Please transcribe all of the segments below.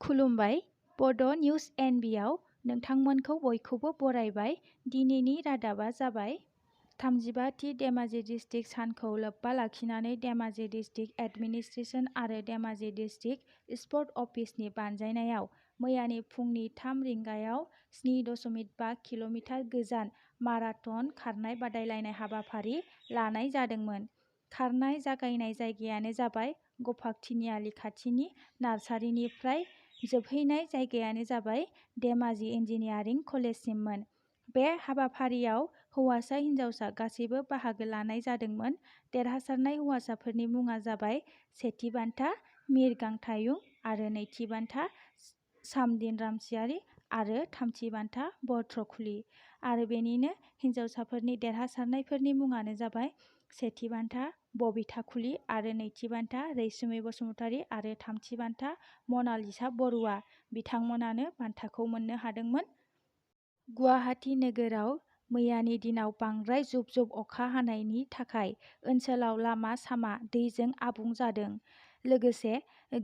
खुलुमबाय, बड' निउज एनबिआव नोंथांमोनखौ बयखौबो बरायबाय। दिनैनि रादाबा जाबाय 35थि धेमाजि डिस्ट्रिक्ट सानखौ लोब्बा लाखिनानै धेमाजि डिस्ट्रिक्ट एडमिनिस्ट्रेसन आरो धेमाजि डिस्ट्रिक्ट स्पर्ट अफिसनि बानजायनायाव मैयानि फुंनि 3 रिंगायाव 7.5 किल'मिटार गोजान माराथन खारनाय बादायलायनाय हाबाफारि लानाय जादोंमोन। खारनाय जागायनाय जायगायानो जाबाय गफाकथिनिआलि खाथिनि नार्सारिनिफ्राय जोबहैनाय जायगायानो जाबाय धेमाजि इन्जिनियारिं कलेजसिममोन। बे हाबाफारियाव हौवासा हिन्जावसा गासैबो बाहागो लानाय जादोंमोन। देरहासारनाय हौवासाफोरनि मुङा जाबाय सेथि बान्था मिरगां थायुं आरो नैथि बान्था सामदिन रामसियारि आरो थामथि बान्था बर्त्रखुलि। आरो बेनिनो हिन्जावसाफोरनि देरहासारनायफोरनि मुङानो जाबाय सेथि बान्था बबिथा खुलि आरो नैथि बान्था रैसुमै बसुमतारी आरो थामथि बान्था मनालिसा बरुवा। बिथांमोनानो बान्थाखौ मोननो हादोंमोन। गुवाहाटी नोगोराव मैयानि दिनाव बांद्राय जुब जुब अखा हानायनि थाखाय ओनसोलाव लामा सामा दैजों आबुं जादों। लोगोसे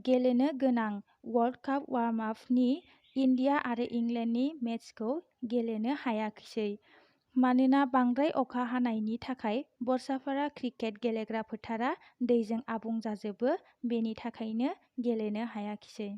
गेलेनो गोनां वर्ल्ड काप वार्म आपनि इन्डिया आरो इंलेन्डनि मेचखौ गेलेनो हायाखिसै। मानोना बांद्राय अखा हानायनि थाखाय बर्षापारा क्रिकेट गेलेग्रा फोथारा दैजों आबुं जाजोबो, बेनि थाखायनो गेलेनो हायाखिसै।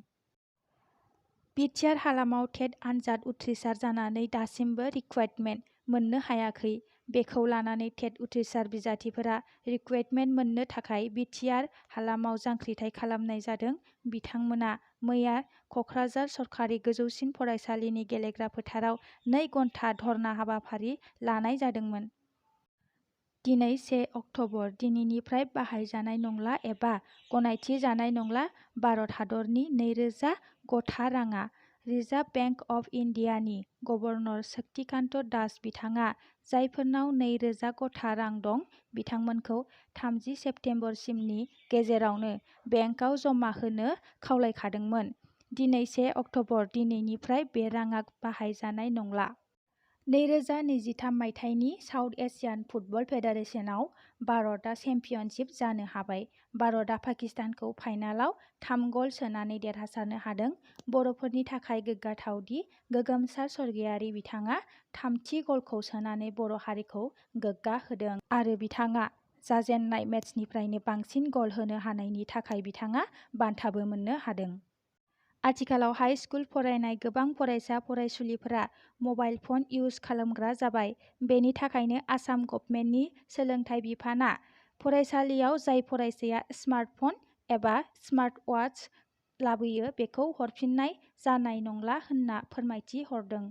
बिटिआर हालामाव टेट आनजाद उथ्रिसार जानानै दासिमबो रिक्रुइटमेन्ट मोननो हायाखै। बेखौ लानानै टेट उथ्रिसार बिजाथिफोरा रिक्रुइटमेन्ट मोननो थाखाय बिटिआर हालामाव जांख्रिथाय खालामनाय जादों। बिथांमोना मैया कक्राझार सरकारि गोजौसिन फरायसालिनि गेलेग्रा फोथाराव 2 घन्टा धर्ना हाबाफारि लानाय जादोंमोन। दिनै 1 अक्ट'बर दिनैनिफ्राय बाहायजानाय नंला एबा गनायथि जानाय नंला भारत हादरनि 2000 गथा राङा। रिजार्भ बेंक अफ इन्डियानि गभर्नर शक्तिकान्त दास बिथाङा जायफोरनाव 2000 गथा रां दं बिथांमोनखौ 30 सेप्तेम्बरसिमनि गेजेरावनो बेंकआव जमा होनो खावलायखादोंमोन। दिनै 1 अक्ट'बर दिनैनिफ्राय बे राङा बाहायजानाय नंला। 2023 मायथाइनि साउथ एसियान फुटबल फेडारेशनआव भारतआ चेम्पियनशिप जानो हाबाय। भारतआ पाकिस्तानखौ फाइनालाव 3 गल सोनानै देरहासारनो हादों। बर'फोरनि थाखाय गोग्गाथाव दि गोगोमसार स्वर्गीयारि बिथाङा 3थि गलखौ सोनानै बर' हारिखौ गोग्गा होदों आरो बिथाङा जाजेननाय मेचनिफ्रायनो बांसिन गल होनो हानायनि थाखाय बिथाङा बान्थाबो मोननो हादों। आथिखालाव हाइ स्कुल फरायनाय गोबां फरायसा फरायसुलिफोरा मबाइल फन इउज खालामग्रा जाबाय। बेनि थाखायनो आसाम गभर्नमेन्टनि सोलोंथाइ बिफानआ फरायसालियाव जाय फरायसाया स्मार्टफन एबा स्मार्ट वाच लाबोयो बेखौ हरफिननाय जानाय नंला होनना फोरमायथि हरदों।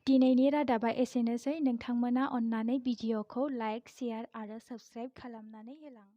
दिनैनि रादाबा एसेनोसै। नोंथांमोना अन्नानै भिडिअखौ लाइक, शेयार आरो साबस्क्राइब खालामनानै होलां।